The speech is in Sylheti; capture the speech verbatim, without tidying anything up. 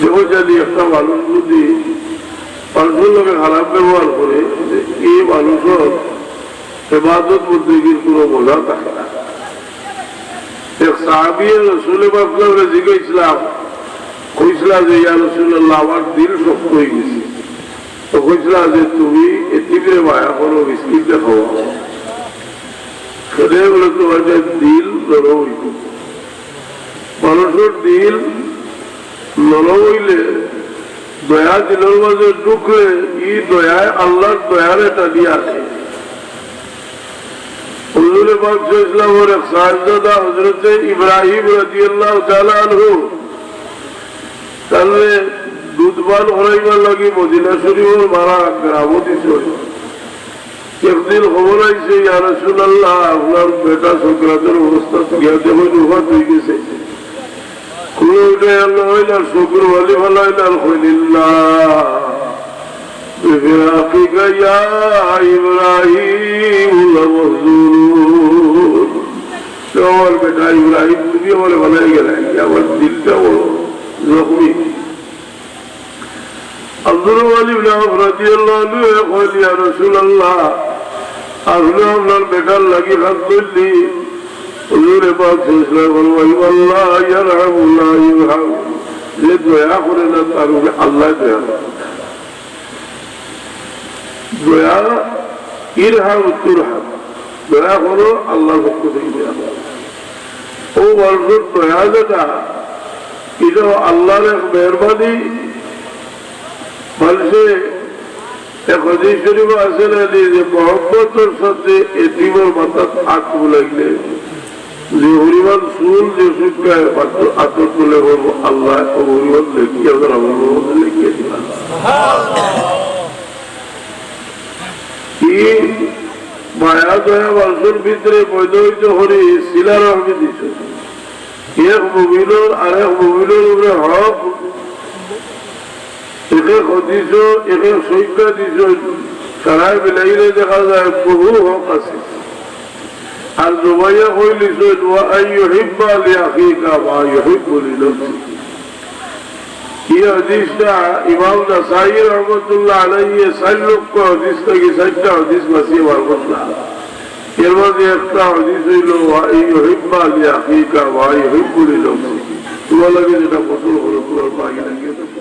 দেখো, যদি একটা মানুষ যদি মানুষর লগে খারাপ ব্যবহার করে, এই মানুষর ইবাদত বন্দেগীর কোনো মজা থাকে না। এক সাহাবিয়ে রসুল পাকরে জিজ্ঞাসা, কইছিলা যে, "ইয়া রাসূলুল্লাহ, আমার দিল শক্ত হয়ে গেছে।" তো কইছিলা যে, "তুমি এতিমরে মায়া করো, মিসকিনরে খাওয়াও।" সেটাই বলে তোমার যে দিল নরম হইব। মানুষর দিল নরম হইলে, দয়া দিলর মাঝে ঢুকলে, ই দয়ায় আল্লাহর দয়ারে টানিয়া আনে। হুজুরে পাক সাল্লাল্লাহু আলাইহি ওয়াসাল্লামর এক সাহেবজাদা হযরতে ইব্রাহিম রাদিয়াল্লাহু তাআলা আনহু, তারে দুধ পান করাইবার লাগি মদিনা শরীফর বারা গ্রামো দিছে। একদিন খবর আইছে, "ইয়া রাসূলুল্লাহ, আপনার বেটা সকরাতর অবস্থা গিয়া দেখইন, ওফাত হয়ে গেছে।" খুলে উঠে আল্লাহ হইল আর চকুর বালি ফালাইল আর কইল, "ইন্না লিফিরাকিকা ইয়া ইব্রাহিম লামাহজুনুন।" তো আমার বেটা ইব্রাহিম, তুমি আমারে ফালাই গেলায়, আমার দিলটা বড় জখমি। আব্দুল মুত্তালিব রাদিয়াল্লাহু আনহু কইল, "ইয়া রাসূলুল্লাহ, আপনে আপনার বেটার লাগি কান্দইন নি?" হুজুরে পাক সাল্লাল্লাহু আলাইহি ওয়াসাল্লাম ফরমাইন, "আল্লাহ ইয়ারহামু লা ইউরহাম।" যে দয়া করে না, তার উপরে আল্লাহ দয়া করে। দয়া, ইরহাম তুরহাম। দয়া করো, আল্লাহর পক্ষ থেকে দয়া করো। ও মানুষর দয়া যেটা, এটা আল্লাহর এক মেহেরবানি। মানুষে এক হাদিস শরীফ আছে না, যে মহব্বতর সাথে এতিমর মাথাত আত বুলাইলে যে পরিমাণ চুল যে সংখ্যায় আত-, আতর তুলে বলবো, আল্লাহ ও পরিমাণ লেখি আপনারা বলবো, লেখিয়ে দিবা। কি মায়া দয়া মানুষর ভিতরে পয়দা হইতে করি সিলা রহমি দিছে। এক মুমিনর আর এক মুমিনর উপরে হক, একে হাদিসো, একে সংখ্যা দিছে, সারায় মিলাইলে দেখা যায় বহু হক আছে। আর জুবাইয়া কইলিছে, "ওয়া আন ইউহিব্বা লি আখিকা মা ইউহিব্বু লি নাফসিহি।" এই হাদিসটা ইমাম নাসাই রহমতুল্লাহ আলাইহি চার লক্ষ হাদিস থাকি চারটা হাদিস বাছিয়া বার করলা। এর মাঝে একটা হাদিস হইল, "ওয়া আন ইউহিব্বা লি আখিকা মা ইউহিব্বু লি নাফসিহি।" তোমার লাগি যেটা পছন্দ করো, তোমার ভাই লাগে।